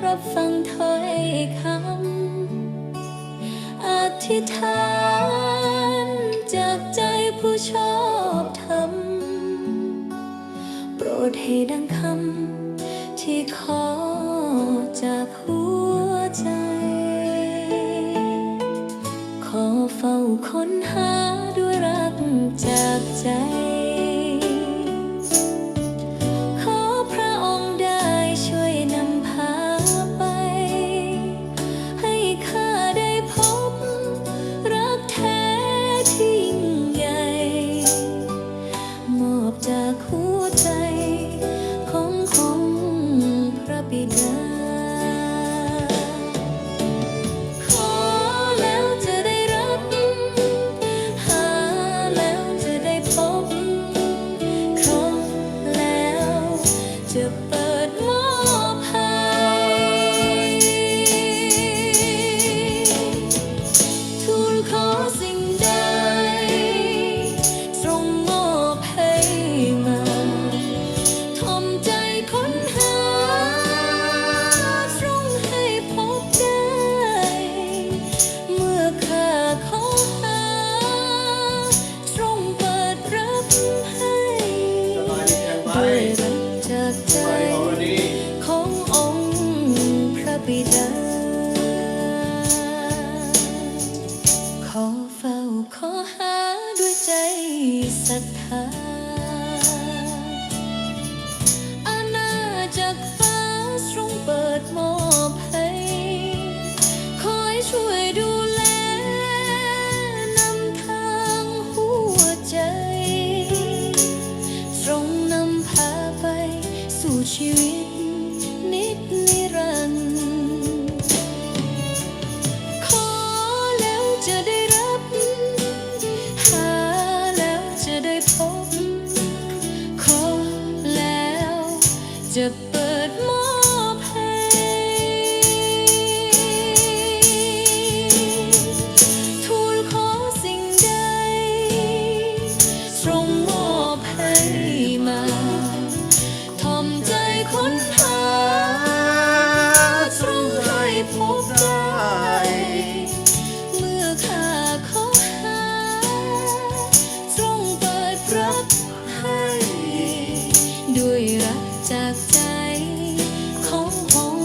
ຮັບຟັງຖ້ອຍຄຳອະທິຖານຈາກໃຈຜູ້ຊອບທຳ, ໂປດໃຫ້ດັ່ງຄຳທີ່ຂໍຈາກຫົວໃຈ. ຂໍເຝົ້າຄົ້ນຫາດ້ວຍລັກຈາກໃຈ, ຂໍພຣະອົງໄດ້ຊ່ວຍນຳພາໄປ, ໃຫ້ຂ້າໄດ້ພົບລັກແທ້ທີ່ຍິ່ງໃຫຍ່ ມອບຈາກຫົວໃຈຂອງອົງພຣະບິດາ. ຂໍແລ້ວຈະໄດ້ຮັບ, ຫາແລ້ວຈະໄດ້ພົບ, ຂໍແລ້ວຈະເປີດມອບໃຫ້. ທູນຂໍສິ່ງໃດ ຊົງມອບໃຫ້ມາ, ຖ່ອມໃຈຄົ້ນຫາ ຊົງໃຫ້ພົບໄດ້. ເມື່ອຂ້າຂໍຫາ ຊົງເປີດຮັບໃຫ້ ດ້ວຍລັກຈາກໃຈຂອງອົງພຣະບິດາ. ຂໍເຝົ້າຂໍຫາດ້ວຍໃຈສັດທາ, ອານາຈັກຟ້າຊົງເປີດມອບໃຫ້, ຄອຍຊ່ວຍດູແລນຳທາງຫົວໃຈ, ຊົງນຳພາໄປສູ່ຊີວິດນິດນິລັນ. ຂໍແລ້ວຈະໄດ້ຮັບ, ຫາແລ້ວຈະໄດ້ພົບ, ຂໍແລ້ວຈະເປີດມອບໃຫ້. ທູນຂໍສິ່ງໃດ ຊົງມອບໃຫ້ມາ, ຖ່ອມໃຈຄົ້ນຫາ ຊົງໃຫ້ພົບໄດ້. ເມື່ອຂ້າຂໍຫາ ຊົງເປີດຮັບໃຫ້ ດ້ວຍລັກຈາກໃຈຂອງອົງ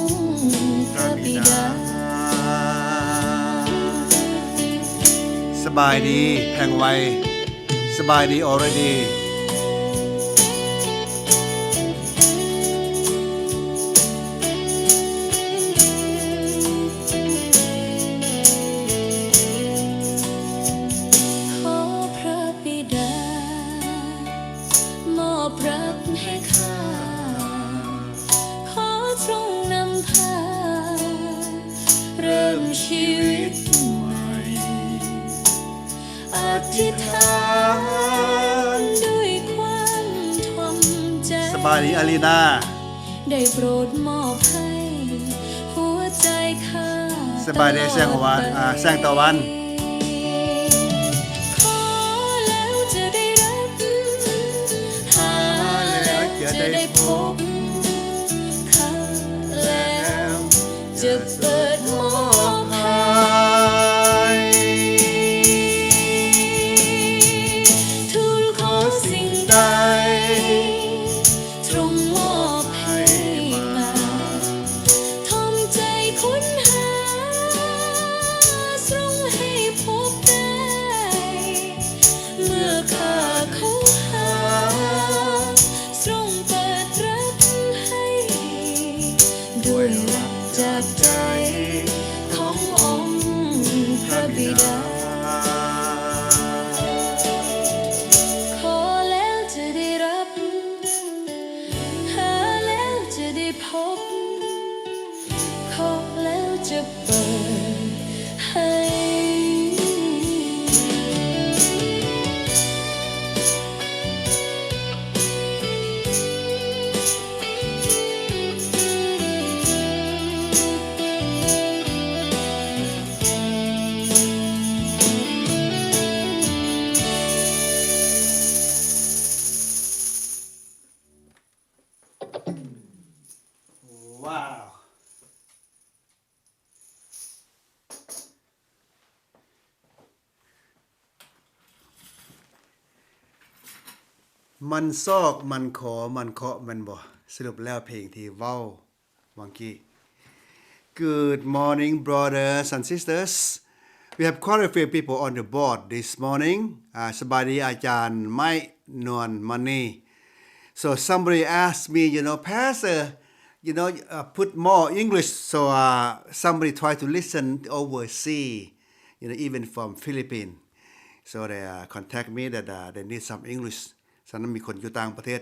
ພຣະບິດາ. ສະບາຍດີແພງໄວ. ສະບາຍດີ already. ຂໍພຣະບິດາ ມອບຮັບໃຫ້ຂ້າ, ຂໍຊົງນຳພາ ເລີ່ມຊີວິດໃໝ່. ອະທິຖານດ້ວຍຄວາມຖ່ອມໃຈ. ສະບາຍດີ ອາລີນາ. ໄດ້ໂປດມອບໃຫ້ຫົວໃຈຂ້າ. ສະບາຍດີ ແສງຕາວັນ, ຕະຫຼອດໄປ. ອາ, ແສງຕາວັນ. ຂໍແລ້ວຈະໄດ້ຮັບ, ຫາແລ້ວຈະໄດ້ພົບ, ຂ້າແລ້ວຈະເປີດມອບໃຫ້. ທູນຂໍສິ່ງໃດ ຈົ່ງມອບໃຫ້ມາ, ຖ່ອມໃຈຄົ້ນຫາ, ຊົງໃຫ້ພົບໄດ້. ເມື່ອຂ້າຄົ້ນຫາ, ຊົງເປີດຮັບ ມັນຊອກ ມັນຂໍ ມັນເຄາະ ແມ່ນບໍ່? ສະຫຼຸບແລ້ວເພງທີ່ເວົ້າຫວ່າງກີ້. Good morning, brothers and sisters. We have quite a few people on the board this morning. ອາ ສະບາຍດີອາຈານໄມ້ ນວນມະນີ. So somebody asked me, you know, Pastor, you know, uh, put more English. So, uh, somebody try to listen overseas, you know, even from Philippines. So they, uh, contact me that, uh, they need some English. ສະນັ້ນມີຄົນຢູ່ຕ່າງປະເທດ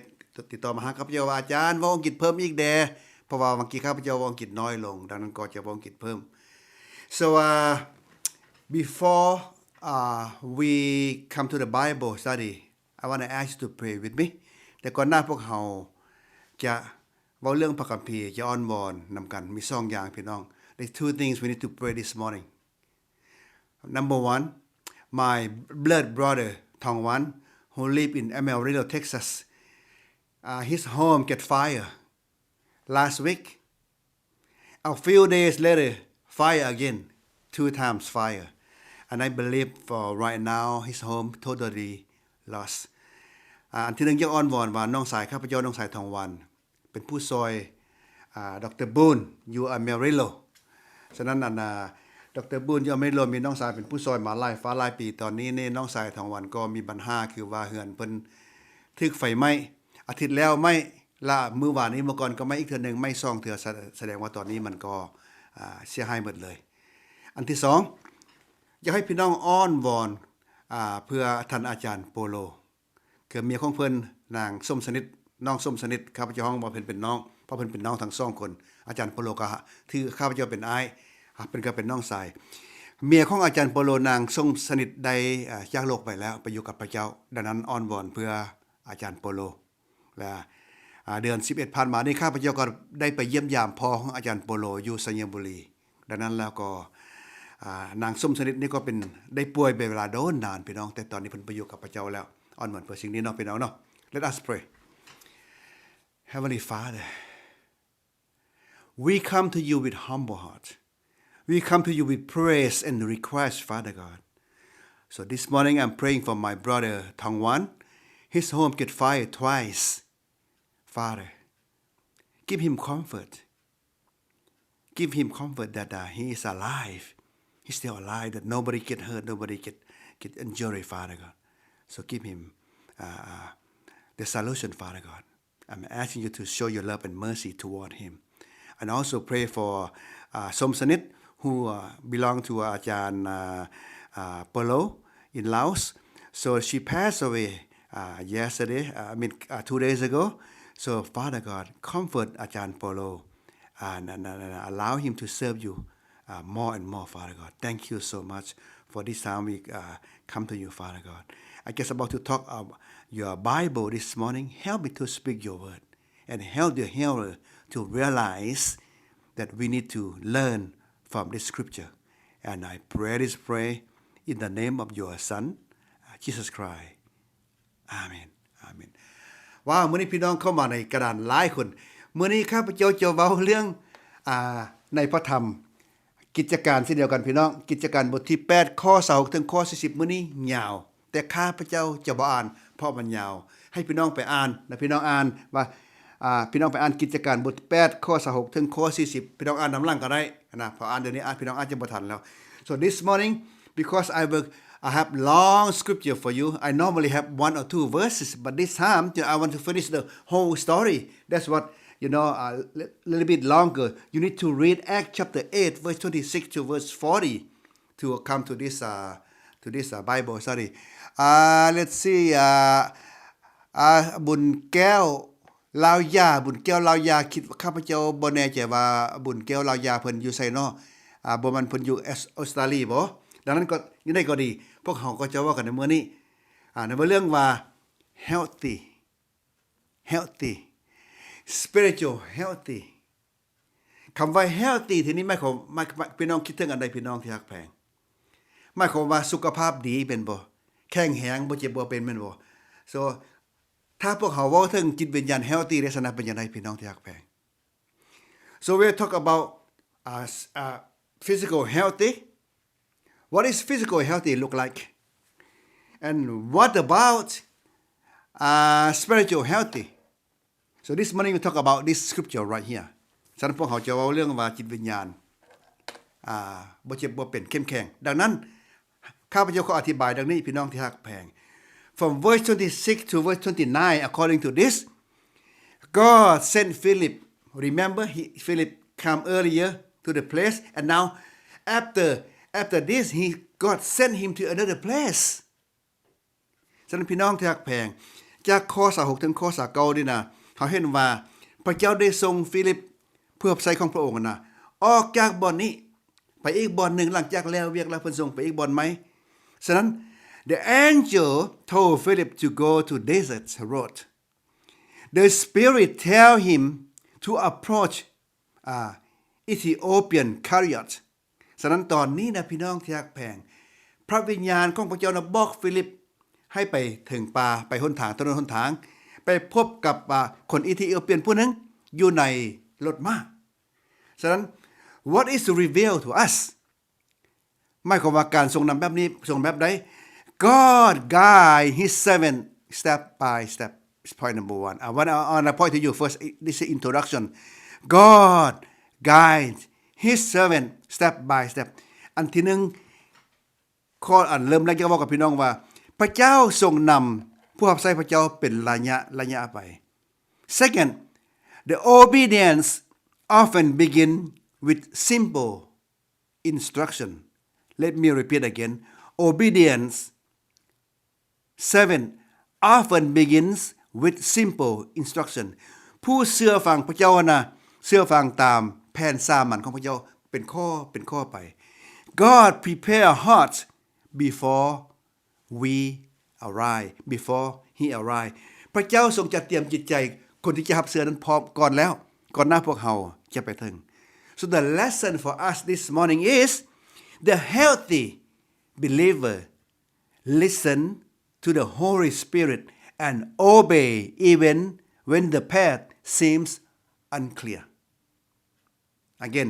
ຕິດຕໍ່ມາຫາຂ້າພະເຈົ້າວ່າ ອາຈານ ເວົ້າອັງກິດເພີ່ມອີກແດ່ ເພາະວ່າຫວ່າງກີ້ຂ້າພະເຈົ້າເວົ້າອັງກິດນ້ອຍລົງ, ດັ່ງນັ້ນກໍຈະເວົ້າອັງກິດເພີ່ມ. So, uh, before, uh, we come to the Bible study, I wanna ask you to pray with me. ແຕ່ກ່ອນໜ້າພວກເຮົາຈະເວົ້າເລື່ອງພະຄຳພີ ຈະອ້ອນວອນນຳກັນ ມີສອງຢ່າງ ພີ່ນ້ອງ. There's two things we need to pray this morning. Number one, my blood brother, Thong Wan, who live in Amarillo, Texas, uh, his home get fire last week. A few days later, fire again, two times fire. And I believe for right now, his home totally lost. ອາ ອັນທີໜຶ່ງ ຢາກອ້ອນວອນວ່າ ນ້ອງຊາຍຂ້າພະເຈົ້າ ນ້ອງຊາຍ ທອງວັນ ເປັນຜູ້ຊ່ອຍ ອາ ດຣ. ບູນ ຢູ່ Amarillo. ສະນັ້ນ ອັນ ອາ ດຣ. ບູນ ຢູ່ Amarillo ມີນ້ອງຊາຍເປັນຜູ້ຊ່ອຍມາຫຼາຍຟ້າຫຼາຍປີ. ຕອນນີ້ນີ້ ນ້ອງຊາຍ ທອງວັນ ກໍມີບັນຫາ ຄືວ່າເຮືອນເພິ່ນຖືກໄຟໄໝ້. ອາທິດແລ້ວໄໝ້ ລະມື້ວານນີ້ ມື້ກ່ອນກໍໄໝ້ອີກເທື່ອໜຶ່ງ, ໄໝ້ສອງເທື່ອ, ສະ ສະແດງວ່າຕອນນີ້ມັນກໍ ອາ ເສຍຫາຍໝົດເລີຍ. ອັນທີສອງ ຢາກໃຫ້ພີ່ນ້ອງອ້ອນວອນ ອາ ເພື່ອທ່ານອາຈານໂປໂລ ຄືເມຍຂອງເພິ່ນ ນາງສົມສະໜິດ, ນ້ອງສົມສະໜິດ, ຂ້າພະເຈົ້າຮ້ອງວ່າເພິ່ນເປັນນ້ອງ ເພາະເພິ່ນເປັນນ້ອງທັງສອງຄົນ. ອາຈານໂປໂລກໍຖືຂ້າພະເຈົ້າເປັນອ້າຍ, ເພິ່ນກໍເປັນນ້ອງຊາຍ. ເມຍຂອງອາຈານໂປໂລ ນາງສົມສະໜິດ ໄດ້ ອາ ຈາກໂລກໄປແລ້ວ, ໄປຢູ່ກັບພະເຈົ້າ. ດັ່ງນັ້ນ ອ້ອນວອນເພື່ອອາຈານໂປໂລ. ແລະ ອາ ເດືອນສິບເອັດຜ່ານມານີ້ ຂ້າພະເຈົ້າກໍໄດ້ໄປຢ້ຽມຢາມພໍ່ຂອງອາຈານໂປໂລຢູ່ໄຊຍະບູລີ. ດັ່ງນັ້ນແລ້ວກໍ ອາ ນາງສົມສະໜິດນີ້ກໍເປັນ ໄດ້ປ່ວຍເປັນເວລາດົນນານ ພີ່ນ້ອງ, ແຕ່ຕອນນີ້ເພິ່ນໄປຢູ່ກັບພະເຈົ້າແລ້ວ. ອ້ອນວອນເພື່ອສິ່ງນີ້ເນາະ ພີ່ນ້ອງເນາະ. Let us pray. Heavenly Father, we come to you with humble heart. We come to you with praise and request, Father God. So this morning I'm praying for my brother Thong Wan. His home get fire twice. Father, give him comfort. Give him comfort that, uh, he is alive. He's still alive, that nobody get hurt, nobody get, get injury, Father God. So give him, uh, uh, the solution, Father God. I'm asking you to show your love and mercy toward him. And also pray for, uh, ສົມສະໜິດ who, uh, belong to ອາຈານ uh, uh, ໂປໂລ in Laos. So she passed away, uh, yesterday, uh, I mean, uh, two days ago. So Father God, comfort ອາຈານໂປໂລ and, and, and, and allow him to serve you uh, more and more, Father God. Thank you so much for this time we, uh, come to you, Father God. I just about to talk, uh, your Bible this morning. Help me to speak your word and help the hearer to realize that we need to learn from this scripture. And I pray this prayer in the name of your Son, uh, Jesus Christ. ອາເມນ ອາເມນ. ວ້າວ ມື້ນີ້ພີ່ນ້ອງເຂົ້າມາໃນກະດານຫຼາຍຄົນ. ມື້ນີ້ຂ້າພະເຈົ້າຈະເວົ້າເລື່ອງ ອາ ໃນພະທຳ ກິດຈະການເຊັ່ນດຽວກັນ ພີ່ນ້ອງ. ກິດຈະການບົດທີແປດ ຂໍ້ຊາວຫົກ ເຖິງຂໍ້ສີ່ສິບ. ມື້ນີ້ຍາວ ແຕ່ຂ້າພະເຈົ້າຈະບໍ່ອ່ານ ເພາະມັນຍາວ. ໃຫ້ພີ່ນ້ອງໄປອ່ານນະ ພີ່ນ້ອງອ່ານວ່າ ອາ ພີ່ນ້ອງໄປອ່ານກິດຈະການບົດແປດ ຂໍ້ຊາວຫົກ ເຖິງຂໍ້ສີ່ສິບ. ພີ່ນ້ອງອ່ານນຳຫຼັງກໍໄດ້ນະ ເພາະອ່ານດຽວນີ້ ອາ ພີ່ນ້ອງອາດຈະບໍ່ທັນແລ້ວ. So this morning, because I will, I have long scripture for you, I normally have one or two verses, but this time, you know, I want to finish the whole story. That's what, you know, a li-, little bit longer. You need to read Acts chapter eight, verse twenty-six to verse forty to come to this, uh, to this, uh, Bible study. Uh, let's see, uh, uh, ບຸນແກ້ວ ລາວຢາ ບຸນແກ້ວ ລາວຢາ ຄິດວ່າ ຂ້າພະເຈົ້າບໍ່ແນ່ໃຈວ່າ ບຸນແກ້ວ ລາວຢາ ເພິ່ນຢູ່ໃສເນາະ? ອາ ບໍ່ແມ່ນເພິ່ນຢູ່ ເອສ ອົດສະຕາລີບໍ? ດັ່ງນັ້ນກໍ ຈັ່ງໃດກໍດີ ພວກເຮົາກໍຈະເວົ້າກັນໃນມື້ນີ້ ອາ ໃນເລື່ອງວ່າ healthy, healthy, spiritual healthy. ຄຳວ່າ healthy ທີ່ນີ້ໝາຍຄວາມ ໝາຍ ໝາຍ ພີ່ນ້ອງຄິດເຖິງອັນໃດ ພີ່ນ້ອງທີ່ຮັກແພງ? ໝາຍຄວາມວ່າສຸຂະພາບດີແມ່ນບໍ່? ແຂງແຮງ ບໍ່ເຈັບບໍ່ເປັນແມ່ນບໍ່? So ຖ້າພວກເຮົາເວົ້າເຖິງຈິດວິນຍານ healthy ໄດ້ຊັ້ນນະ ເປັນຈັ່ງໃດ ພີ່ນ້ອງທີ່ຮັກແພງ? So we'll talk about, uh, s-, uh, physical healthy. What is physical healthy look like? And what about, uh, spiritual healthy. So this morning we talk about this scripture right here. ສະນັ້ນພວກເຮົາຈະເວົ້າເລື່ອງວ່າຈິດວິນຍານ ອ່າ ບໍ່ເຈັບບໍ່ເປັນ ເຂັ້ມແຂງ. ດັ່ງນັ້ນ ຂ້າພະເຈົ້າຂໍອະທິບາຍດັ່ງນີ້ ພີ່ນ້ອງທີ່ຮັກແພງ. From verse twenty-six to verse twenty-nine, according to this, God sent Philip. Remember, he, Philip come earlier to the place, and now after, after this, he, God sent him to another place. ສະນັ້ນ ພີ່ນ້ອງທີ່ຮັກແພງ, ຈາກຂໍ້ຊາວຫົກເຖິງຂໍ້ຊາວເກົ້ານີ້ນະ, ເຮົາເຫັນວ່າພະເຈົ້າໄດ້ສົ່ງຟີລິບ ຜູ້ຮັບໃຊ້ຂອງພະອົງນະ ອອກຈາກບ່ອນນີ້ໄປອີກບ່ອນໜຶ່ງ, ຫຼັງຈາກແລ້ວວຽກແລ້ວ ເພິ່ນສົ່ງໄປອີກບ່ອນໃໝ່. ສະນັ້ນ the angel told Philip to go to desert road. The Spirit tell him to approach, uh, Ethiopian chariot. ສະນັ້ນຕອນນີ້ນະ ພີ່ນ້ອງທີ່ຮັກແພງ, ພະວິນຍານຂອງພະເຈົ້ານະບອກຟີລິບໃຫ້ໄປເຖິງປ່າ, ໄປຫົນທາງ, ຖະໜົນຫົນທາງ, ໄປພົບກັບ ອາ ຄົນອີທິໂອປຽນຜູ້ໜຶ່ງຢູ່ໃນລົດມ້າ. ສະນັ້ນ what is revealed to us? ໝາຍຄວາມວ່າການຊົງນຳແບບນີ້ ຊົງແບບໃດ? God guide his servant step by step. Point number one. I want, I want to point to you first. This is introduction. God guide his servant step by step. ອັນທີໜຶ່ງ ຂໍ້ອັນເລີ່ມແລກຈະເວົ້າກັບພີ່ນ້ອງວ່າ ພະເຈົ້າຊົງນຳຜູ້ຮັບໃຊ້ພະເຈົ້າເປັນໄລຍະໄລຍະໄປ. Second, the obedience often begin with simple instruction. Let me repeat again. Obedience, seven, often begins with simple instruction. ຜູ້ເຊື່ອຟັງພະເຈົ້າຫັ້ນນະ ເຊື່ອຟັງຕາມແຜນສາມັນຂອງພະເຈົ້າ ເປັນຂໍ້ ເປັນຂໍ້ໄປ. God prepare heart before we arrive, before he arrive. ພະເຈົ້າຊົງຈັດຕຽມຈິດໃຈຄົນທີ່ຈະຮັບເຊື່ອນັ້ນພ້ອມກ່ອນແລ້ວ ກ່ອນໜ້າພວກເຮົາຈະໄປເຖິງ. So the lesson for us this morning is the healthy believer listen to the Holy Spirit and obey even when the path seems unclear. Again,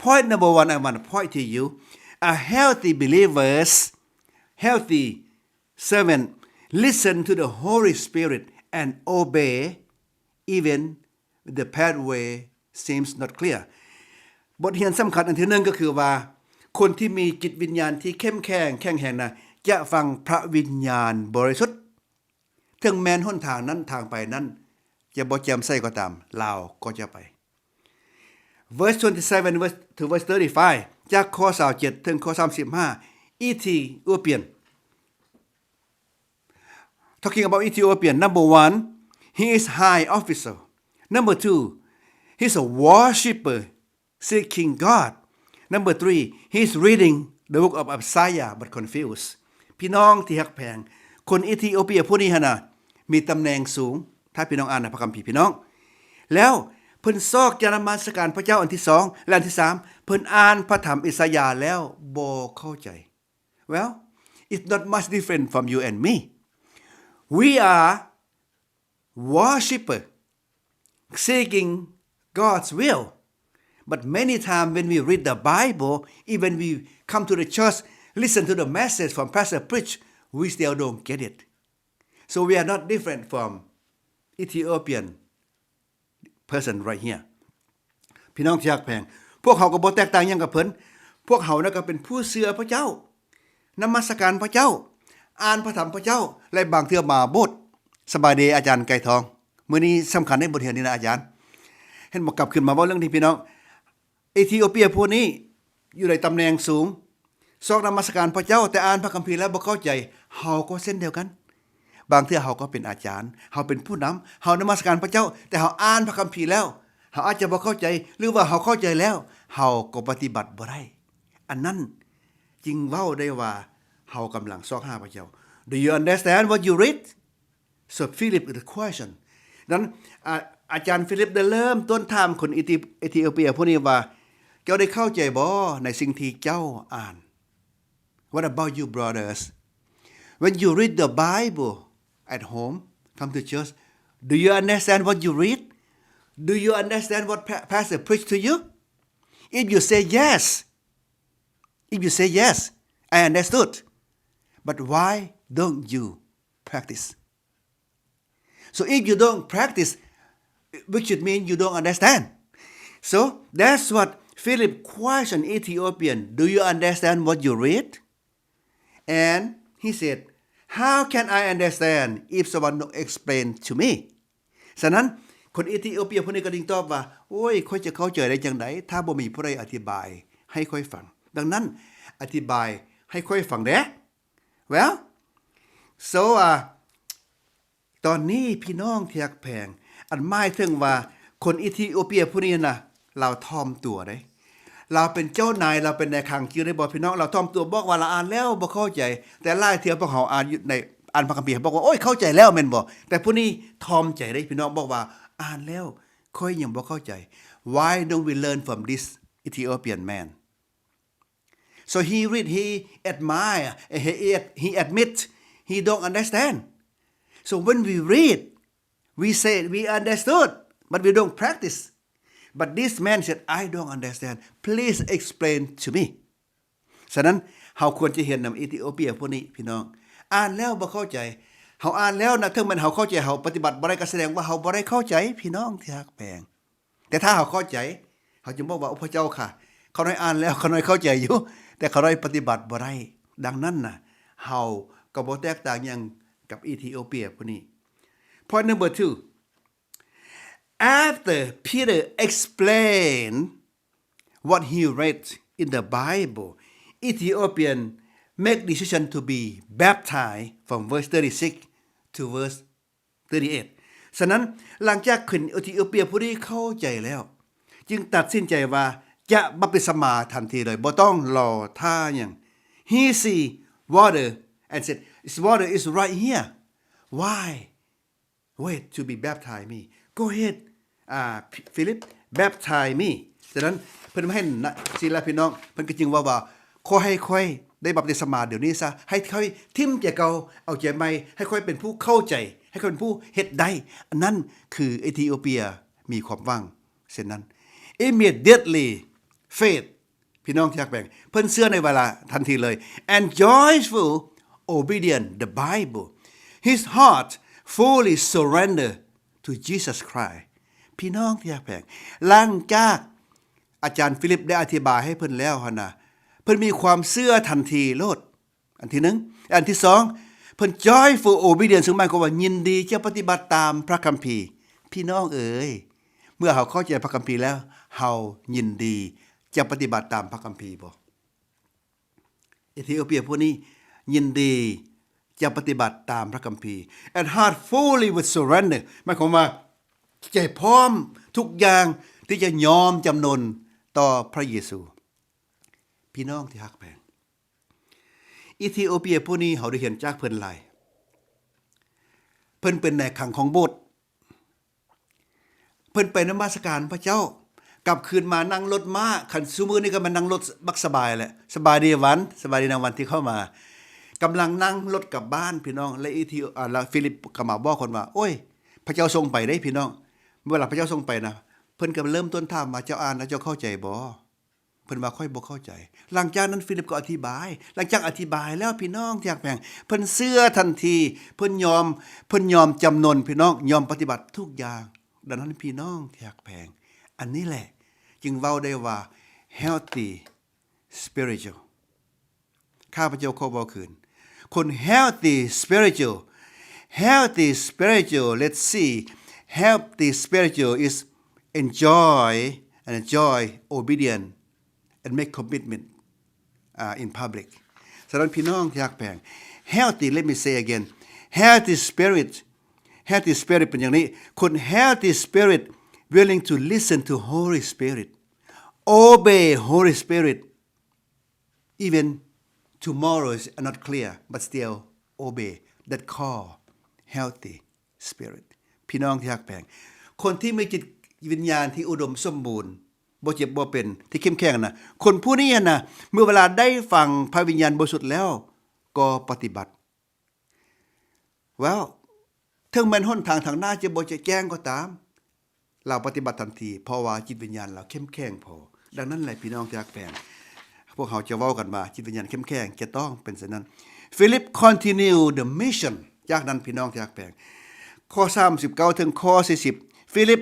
point number one, I want to point to you. A healthy believers, healthy servant, listen to the Holy Spirit and obey even the pathway seems not clear. ບົດຮຽນສຳຄັນອັນທີໜຶ່ງກໍຄືວ່າ ຄົນທີ່ມີຈິດວິນຍານທີ່ເຂັ້ມແຂງ ແຂງແຮງນະ ຈະຟັງພະວິນຍານບໍລິສຸດ. ເຖິງແມ່ນຫົນທາງນັ້ນ ທາງໄປນັ້ນຈະບໍ່ແຈ່ມໃສກໍຕາມ, ລາວກໍຈະໄປ. Verse twenty-seven verse to verse thirty-five, ຈາກຂໍ້ຊາວເຈັດເຖິງຂໍ້ສາມສິບຫ້າ, Ethiopian. Talking about Ethiopian, number one, he is high officer. Number two, he's a worshipper seeking God. Number three, he's reading the book of Isaiah but confused. ພີ່ນ້ອງທີ່ຮັກແພງ, ຄົນເອທິໂອເປຍຜູ້ນີ້ຫັ້ນນະ ມີຕຳແໜ່ງສູງ, ຖ້າພີ່ນ້ອງອ່ານໃນພະຄຳພີພີ່ນ້ອງ, ແລ້ວເພິ່ນຊອກຈະນະມັດສະການພະເຈົ້າອັນທີສອງ ແລະ ອັນທີສາມ ເພິ່ນອ່ານພະທຳອິສາຍາແລ້ວບໍ່ເຂົ້າໃຈ. Well, it's not much different from you and me. We are worshipper seeking God's will. But many times when we read the Bible, even we come to the church, listen to the message from pastor preach, we still don't get it. So we are not different from Ethiopian person right here. ພີ່ນ້ອງທີ່ຮັກແພງ, ພວກເຮົາກໍບໍ່ແຕກຕ່າງຫຍັງກັບເພິ່ນ. ພວກເຮົານະກໍເປັນຜູ້ເຊື່ອພະເຈົ້າ, ນະມັດສະການພະເຈົ້າ, ອ່ານພະທຳພະເຈົ້າ ແລະ ບາງເທື່ອມາໂບດ. ສະບາຍດີອາຈານໄກ່ທອງ, ມື້ນີ້ສຳຄັນໃນບົດຮຽນນີ້ນະອາຈານ. ເຫັນບໍ່, ກັບຄືນມາເວົ້າເລື່ອງທີ່ພີ່ນ້ອງ ເອທິໂອເປຍຜູ້ນີ້ຢູ່ໃນຕຳແໜ່ງສູງ, ຊອກນະມັດສະການພະເຈົ້າ, ແຕ່ອ່ານພະຄຳພີແລ້ວບໍ່ເຂົ້າໃຈ. ເຮົາກໍເຊັ່ນດຽວກັນ, ບາງເທື່ອເຮົາກໍເປັນອາຈານ, ເຮົາເປັນຜູ້ນຳ, ເຮົານະມັດສະການພະເຈົ້າ, ແຕ່ເຮົາອ່ານພະຄຳພີແລ້ວ ເຮົາອາດຈະບໍ່ເຂົ້າໃຈ ຫຼືວ່າເຮົາເຂົ້າໃຈແລ້ວ ເຮົາກໍປະຕິບັດບໍ່ໄດ້. ອັນນັ້ນຈຶ່ງເວົ້າໄດ້ວ່າເຮົາກຳລັງຊອກຫາພະເຈົ້າ. Do you understand what you read? So Philip the question. ນັ້ນ ອາ ອາຈານຟີລິບໄດ້ເລີ່ມຕົ້ນຖາມຄົນເອທິ ເອທິໂອເປຍຜູ້ນີ້ວ່າ ເຈົ້າໄດ້ເຂົ້າໃຈບໍ່ໃນສິ່ງທີ່ເຈົ້າອ່ານ? What about you, brothers? When you read the Bible at home, come to church, do you understand what you read? Do you understand what pa- pastor preach to you? If you say yes, if you say yes, I understood. But why don't you practice? So if you don't practice, which should mean you don't understand. So that's what Philip questioned Ethiopian, "Do you understand what you read? And he said, how can I understand if someone don't explain to me?" ສະນັ້ນ ຄົນເອທິໂອເປຍຜູ້ນີ້ກໍຈຶ່ງຕອບວ່າ ໂອ້ຍ ຂ້ອຍຈະເຂົ້າໃຈໄດ້ຈັ່ງໃດ ຖ້າບໍ່ມີຜູ້ໃດອະທິບາຍໃຫ້ຂ້ອຍຟັງ? ດັ່ງນັ້ນ ອະທິບາຍໃຫ້ຂ້ອຍຟັງແດ່. Well, so, uh, ຕອນນີ້ພີ່ນ້ອງທີ່ຮັກແພງ ອັນໝາຍເຖິງວ່າຄົນເອທິໂອເປຍຜູ້ນີ້ນະ ລາວຖ່ອມຕົວເດ້. ລາວເປັນເຈົ້ານາຍ ລາວເປັນນາຍຄັງ ຈື່ໄດ້ບໍ່ພີ່ນ້ອງ? ລາວຖ່ອມຕົວ ບອກວ່າລາວອ່ານແລ້ວບໍ່ເຂົ້າໃຈ. ແຕ່ຫຼາຍເທື່ອພວກເຮົາອ່ານຢູ່ໃນ ອ່ານພະຄຳພີ ບອກວ່າ ໂອ້ຍ ເຂົ້າໃຈແລ້ວແມ່ນບໍ່? ແຕ່ຜູ້ນີ້ຖ່ອມໃຈເດ້ພີ່ນ້ອງ ບອກວ່າ ອ່ານແລ້ວຂ້ອຍຍັງບໍ່ເຂົ້າໃຈ. Why don't we learn from this Ethiopian man? So he read, he admire, he, he, he admit he don't understand. So when we read, we say we understood, but we don't practice. But this man said, "I don't understand. Please explain to me." ສະນັ້ນ ເຮົາຄວນຈະຮຽນນຳເອທິໂອເປຍພວກນີ້ ພີ່ນ້ອງ. ອ່ານແລ້ວບໍ່ເຂົ້າໃຈ. ເຮົາອ່ານແລ້ວນະ ເຖິງແມ່ນເຮົາເຂົ້າໃຈ ເຮົາປະຕິບັດບໍ່ໄດ້ ກໍສະແດງວ່າເຮົາບໍ່ໄດ້ເຂົ້າໃຈ ພີ່ນ້ອງທີ່ຮັກແພງ. ແຕ່ຖ້າເຮົາເຂົ້າໃຈ ເຮົາຈຶ່ງບອກວ່າ ໂອ້ ພະເຈົ້າຂ້າ ຂ້ານ້ອຍອ່ານແລ້ວ ຂ້ານ້ອຍເຂົ້າໃຈຢູ່ ແຕ່ຂ້ານ້ອຍປະຕິບັດບໍ່ໄດ້. ດັ່ງນັ້ນນະ ເຮົາກໍບໍ່ແຕກຕ່າງຫຍັງກັບເອທິໂອເປຍຜູ້ນີ້. Point number two. After Peter explain what he read in the Bible, Ethiopian make decision to be baptized from verse thirty-six to verse thirty-eight. ສະນັ້ນ ຫຼັງຈາກຄົນເອທິໂອເປຍຜູ້ນີ້ເຂົ້າໃຈແລ້ວ ຈຶ່ງຕັດສິນໃຈວ່າຈະບັບຕິສະມາທັນທີເລີຍ ບໍ່ຕ້ອງລໍຖ້າຫຍັງ. He see water and said, "It's water is right here. Why wait to be baptized me? Go ahead, ອ່າ Philip, baptize me." ສະນັ້ນ ເພິ່ນມາເຫັນນະ ຊີ້ລະພີ່ນ້ອງ ເພິ່ນກໍຈຶ່ງເວົ້າວ່າ ຂໍໃຫ້ຂ້ອຍໄດ້ບັບຕິສະມາດຽວນີ້ຊະ ໃຫ້ຂ້ອຍຖິ້ມໃຈເກົ່າ ເອົາໃຈໃໝ່ ໃຫ້ຂ້ອຍເປັນຜູ້ເຂົ້າໃຈ ໃຫ້ຂ້ອຍເປັນຜູ້ເຮັດໄດ້. ອັນນັ້ນຄືເອທິໂອເປຍມີຄວາມຫວັງເຊັ່ນນັ້ນ. Immediately faith ພີ່ນ້ອງທີ່ຮັກແພງ ເພິ່ນເຊື່ອໃນເວລາທັນທີເລີຍ and joyful obedient the Bible. His heart fully surrender to Jesus Christ. ພີ່ນ້ອງທີ່ຮັກແພງ ຫຼັງຈາກອາຈານຟີລິບໄດ້ອະທິບາຍໃຫ້ເພິ່ນແລ້ວຫັ້ນນະ ເພິ່ນມີຄວາມເຊື່ອທັນທີໂລດ. ອັນທີໜຶ່ງ. ອັນທີສອງ ເພິ່ນ joyful obedience ຊຶ່ງໝາຍຄວາມວ່າຍິນດີຈະປະຕິບັດຕາມພະຄຳພີ. ພີ່ນ້ອງເອີຍ ເມື່ອເຮົາເຂົ້າໃຈພະຄຳພີແລ້ວ ເຮົາຍິນດີຈະປະຕິບັດຕາມພະຄຳພີບໍ່? ເອທິໂອເປຍຜູ້ນີ້ຍິນດີຈະປະຕິບັດຕາມພະຄຳພີ and heart fully with surrender ໝາຍຄວາມວ່າໃຈພ້ອມທຸກຢ່າງທີ່ຈະຍອມຈຳນົນຕໍ່ພະເຢຊູ. ພີ່ນ້ອງທີ່ຮັກແພງ ເອທິໂອເປຍຜູ້ນີ້ເຮົາໄດ້ຮຽນຈາກເພິ່ນຫຼາຍ. ເພິ່ນເປັນນາຍຄັງຂອງໂບດ. ເພິ່ນໄປນະມັດສະການພະເຈົ້າ ກັບຄືນມານັ່ງລົດມ້າ. ຄັນຊຸມື້ນີ້ກໍມານັ່ງລົດບັກສະບາຍແຫຼະ. ສະບາຍດີວັນ, ສະບາຍດີນາງວັນທີ່ເຂົ້າມາ. ກຳລັງນັ່ງລົດກັບບ້ານ ພີ່ນ້ອງ ແລະ ອີທີ ອາ ແລ້ວຟີລິບກໍມາບອກເພິ່ນວ່າ ໂອ້ຍ ພະເຈົ້າສົ່ງໄປເດ້ ພີ່ນ້ອງ. ເວລາພະເຈົ້າສົ່ງໄປນະ ເພິ່ນກໍເລີ່ມຕົ້ນຖາມວ່າ ເຈົ້າອ່ານແລ້ວເຈົ້າເຂົ້າໃຈບໍ່? ເພິ່ນວ່າ ຂ້ອຍບໍ່ເຂົ້າໃຈ. ຫຼັງຈາກນັ້ນຟີລິບກໍອະທິບາຍ. ຫຼັງຈາກອະທິບາຍແລ້ວ ພີ່ນ້ອງທີ່ຮັກແພງ ເພິ່ນເຊື່ອທັນທີ, ເພິ່ນຍອມ, ເພິ່ນຍອມຈຳນົນ ພີ່ນ້ອງ, ຍອມປະຕິບັດທຸກຢ່າງ. ດັ່ງນັ້ນ ພີ່ນ້ອງທີ່ຮັກແພງ ອັນນີ້ແຫຼະຈຶ່ງເວົ້າໄດ້ວ່າ healthy spiritual. ຂ້າພະເຈົ້າຂໍເວົ້າຄືນ. ຄົນ healthy spiritual, healthy spiritual, let's see, healthy spiritual is enjoy and enjoy obedient and make commitment, uh, in public. ສະນັ້ນ ພີ່ນ້ອງທີ່ຮັກແພງ healthy, let me say again, healthy spirit, healthy spirit ເປັນຢ່າງນີ້. ຄົນ healthy spirit willing to listen to Holy Spirit, obey Holy Spirit, even tomorrow is not clear, but still obey that call, healthy spirit. ພີ່ນ້ອງທີ່ຮັກແພງ ຄົນທີ່ມີຈິດວິນຍານທີ່ອຸດົມສົມບູນ ບໍ່ເຈັບບໍ່ເປັນ ທີ່ເຂັ້ມແຂງນະ, ຄົນຜູ້ນີ້ນະ ເມື່ອເວລາໄດ້ຟັງພະວິນຍານບໍລິສຸດແລ້ວ ກໍປະຕິບັດ. Well, ເຖິງແມ່ນຫົນທາງທາງໜ້າຈະບໍ່ຈະແຈ້ງກໍຕາມ, ລາວປະຕິບັດທັນທີ ເພາະວ່າຈິດວິນຍານລາວເຂັ້ມແຂງພໍ. ດັ່ງນັ້ນແຫຼະ ພີ່ນ້ອງທີ່ຮັກແພງ ພວກເຮົາຈະເວົ້າກັນວ່າ ຈິດວິນຍານເຂັ້ມແຂງຈະຕ້ອງເປັນເຊັ່ນນັ້ນ. Philip continue the mission. ຈາກນັ້ນ ພີ່ນ້ອງທີ່ຮັກແພງ ຂໍ້ສາມສິບເກົ້າເຖິງຂໍ້ສີ່ສິບ Philip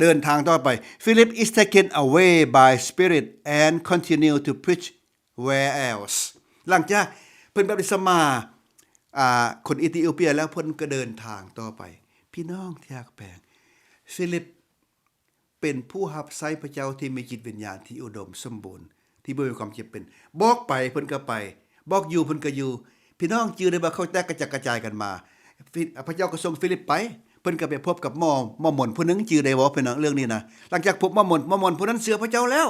ເດີນທາງຕໍ່ໄປ. Philip is taken away by Spirit and continue to preach where else. ຫຼັງຈາກເພິ່ນບັບຕິສມາ ອ່າ ຄົນອີທິໂອເປຍແລ້ວ ເພິ່ນກໍເດີນທາງຕໍ່ໄປ. ພີ່ນ້ອງທີ່ຮັກແພງ, ຟີລິບເປັນຜູ້ຮັບໃຊ້ພະເຈົ້າທີ່ມີຈິດວິນຍານທີ່ອຸດົມສົມບູນ, ທີ່ບໍ່ມີຄວາມຈຳເປັນ. ບອກໄປເພິ່ນກໍໄປ, ບອກຢູ່ເພິ່ນກໍຢູ່. ພີ່ນ້ອງຈື່ໄດ້ບໍ່? ເຂົາແຕກກະຈັດກະຈາຍກັນມາ. ຟິ-, ພະເຈົ້າກໍສົ່ງຟີລິບໄປ, ເພິ່ນກໍໄປພົບກັບໝໍ ໝໍມົນຜູ້ໜຶ່ງ, ຈື່ໄດ້ບໍ່ພີ່ນ້ອງເລື່ອງນີ້ນະ? ຫຼັງຈາກພົບໝໍມົນ, ໝໍມົນຜູ້ນັ້ນເຊື່ອພະເຈົ້າແລ້ວ,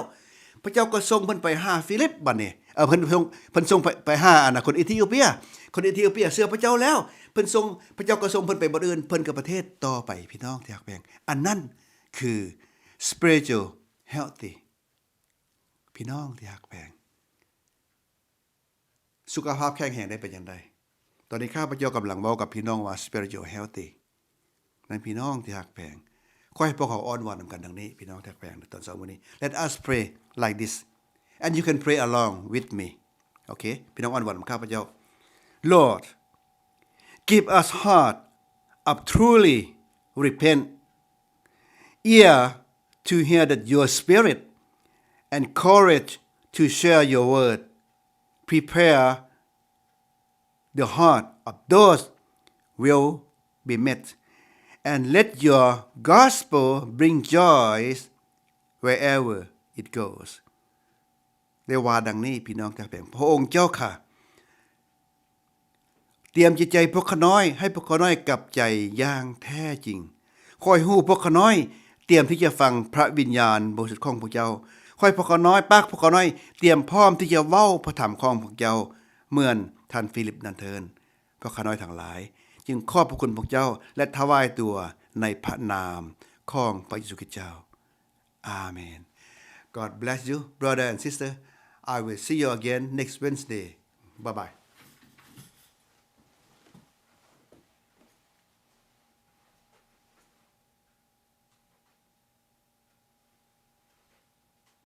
ພະເຈົ້າກໍສົ່ງເພິ່ນໄປຫາຟີລິບບັດນີ້. ເອີ ເພິ່ນ ເພິ່ນ ເພິ່ນສົ່ງໄປ ໄປຫາອັນນະ ຄົນອີທິໂອເປຍ, ຄົນອີທິໂອເປຍເຊື່ອພະເຈົ້າແລ້ວ, ເພິ່ນສົ່ງ ພະເຈົ້າກໍສົ່ງເພິ່ນໄປບ່ອນອື່ນ, ເພິ່ນກໍປະເທດຕໍ່ໄປ, ພີ່ນ້ອງທີ່ຮັກແພງ. ອັນນັ້ນຄື spiritual healthy ພີ່ນ້ອງທີ່ຮັກແພງ. ສຸຂະພາບແຂງແຮງໄດ້ເປັນຈັ່ງໃດ? ຕອນນີ້ຂ້າພະເຈົ້າກຳລັງເວົ້າກັບພີ່ນ້ອງວ່າ spiritual healthy ນັ້ນ ພີ່ນ້ອງທີ່ຮັກແພງ. ຂໍໃຫ້ພວກເຮົາອ້ອນວອນນຳກັນດັ່ງນີ້ ພີ່ນ້ອງທີ່ຮັກແພງ, ໃນຕອນເຊົ້າມື້ນີ້. Let us pray like this, and you can pray along with me. ໂອເຄ ພີ່ນ້ອງອ້ອນວອນນຳຂ້າພະເຈົ້າ. Lord, give us heart of truly repent, ear to hear that your spirit, and courage to share your word. Prepare the heart of those will be met, and let your gospel bring joy wherever it goes. ໄດ້ວ່າດັ່ງນີ້ ພີ່ນ້ອງທີ່ຮັກແພງ, ພະອົງເຈົ້າຂ້າ ຕຽມຈິດໃຈພວກຂ້ານ້ອຍ ໃຫ້ພວກຂ້ານ້ອຍກັບໃຈຢ່າງແທ້ຈິງ. ຂໍໃຫ້ຮູ້ພວກຂ້ານ້ອຍຕຽມທີ່ຈະຟັງພະວິນຍານບໍລິສຸດຂອງພວກເຈົ້າ. ຂໍໃຫ້ພວກຂ້ານ້ອຍ, ປາກພວກຂ້ານ້ອຍຕຽມພ້ອມທີ່ຈະເວົ້າພະທຳຂອງພວກເຈົ້າ ເໝືອນທ່ານຟີລິບນັ້ນເທີ້ນ. ພວກຂ້ານ້ອຍທັງຫຼາຍຈຶ່ງຂອບພະຄຸນພວກເຈົ້າ ແລະ ຖວາຍຕົວໃນພະນາມຂອງພະເຢຊູຄຣິດເຈົ້າ. ອາເມນ. God bless you, brother and sister. I will see you again next Wednesday. Bye bye.